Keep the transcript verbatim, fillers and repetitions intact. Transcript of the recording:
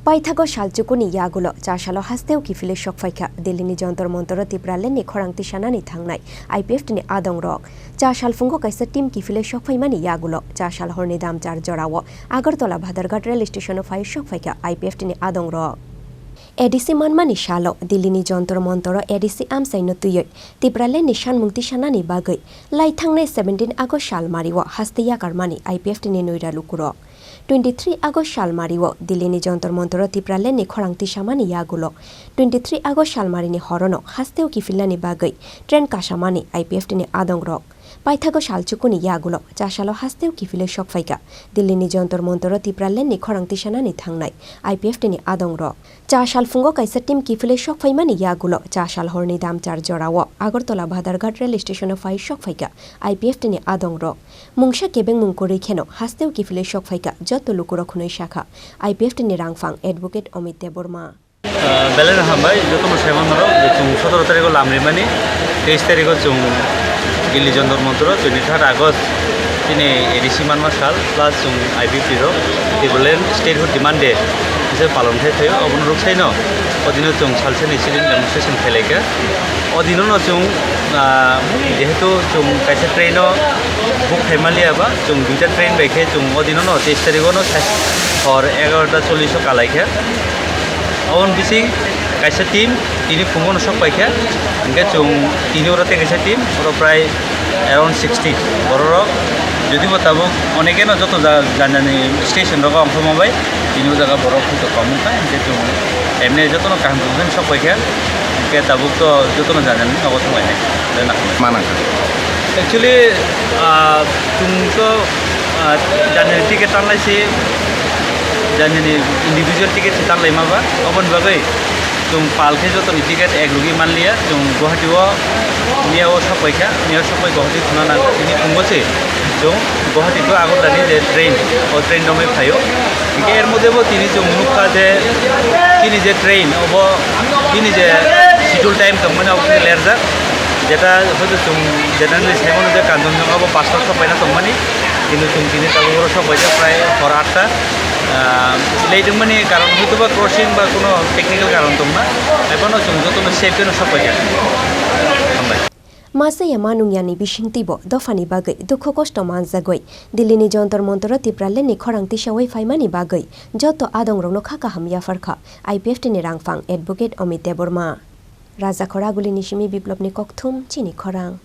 Paithago sal chukuni yagulo cha salo hasteo kiphilwi sokphaikha Delhini Jontor Montoro Tipralandni khorang tisanani thangnai I P F T ni adongrok. Cha sal phungo kaisa team kiphilwi sokphaimani yagulo cha sal horni damchar jorao Agartala Bhadarghat rail stationo phai sokphaikha I P F T ni adongrok. A D C manmani salo Delhini Jontor Montoro A D C amchaino twiwi Tipralandni sanmung tisanani bagwi lai thangnai seventeen August salmario haste yakarmani I P F T ni noira lukurok. Twenty three August salmario Delhini Jontor Montoro Tipralandni khorang tisamani yagulo twenty three August salmarini horono hasteo kiphilnani bagwi train kasamani I P F T ni adongrok. Paithago sal chukuni yagulo cha salo hasteo kiphilwi sokphaikha Delhini Jontor Montoro Tipralandni khorang tisanani thangnai I P F T ni adongrok. Cha sal phungo kaisa team kiphilwi sokphaimani yagulo cha sal horni damchar jorao Agartala Bhadarghat rail stationo phai sokphaikha I P F T ni adongrok. Mungsa kebengmung kwrwi kheno hasteo kiphilwi sokphaikha joto lukurok hwnwi sakha I P F T ni rangphang advocate Amit Debbarma. Ah, belai no hambai, jotono saimanrok je chwng sotoro tarikho lamrimani, teis tarikho chwng Delhi Jontor Montoro, twenty third August chini A D C manma sal, plus chwng I P F T rok Tipraland Statehood Demand Day hise palon khe thaio, obono rwksaino o dino chwng salsani sit-in demonstration khlai kha. O dinono chwng, ah, jehetu chwng kaisa traino book khaimaliya ba, chwng duita train bai khe chwng o dinono teis tarikhono sai hor egarota chollish o kalai kha. Aboni bising kaisa team tini phungo no sok paikha, hingke chwng tini oro tei kaisa team, oro prai around sixty bororok. Jodi bo tabuk onekeno joto ja-, jani jani station rogo ongkhorma bai tini o jaga borok hwnkhe kom wngkha, hingke chwng emne jotono kaham kaham sok paikha, hingke tabuk to jotono jani jani nogo thanglainai. Manang. Actually, ah, chwng to, ah, jani ticket tanlai si, jani ni individual ticket si tanlai ma ba, oboni bagwi chwng pal khe jotoni ticket ek rwgwi manliya, chwng Guwahati o miya o sok paikha, miya o sok pai Guwahati thuna nang, tini phungo se chwng Guwahati to Agartala ni je train, o train romwi phaio. Hingke er moddhe bo tini chwng nukha je, tini je train, obo tini je schedule time tongmani abo khe lerjak. Jeta hoito chwng generally saimano je Kanchanjunga bo pasto sok paina tongmani, kintu chwng tini tabuk oro sok paijak prai hor atta. Ah, late wngmani karon hoito ba crossing ba kuno technical karon tongma, haiphano chwng jotono safe no sok paijak. Hambai. Masa ya manung yani bisingtwi bo dophani bagwi dukhu kosto manjagwi Delhi ni Jontor Montoro Tipraland ni khorang tisawi phaimani bagwi joto adongrokno kha kaham yapharkha I P F T ni rangphang advocate Amit Debbarma. Rajakhor Aguli ni simi Biplop ni kokthum chini khorang.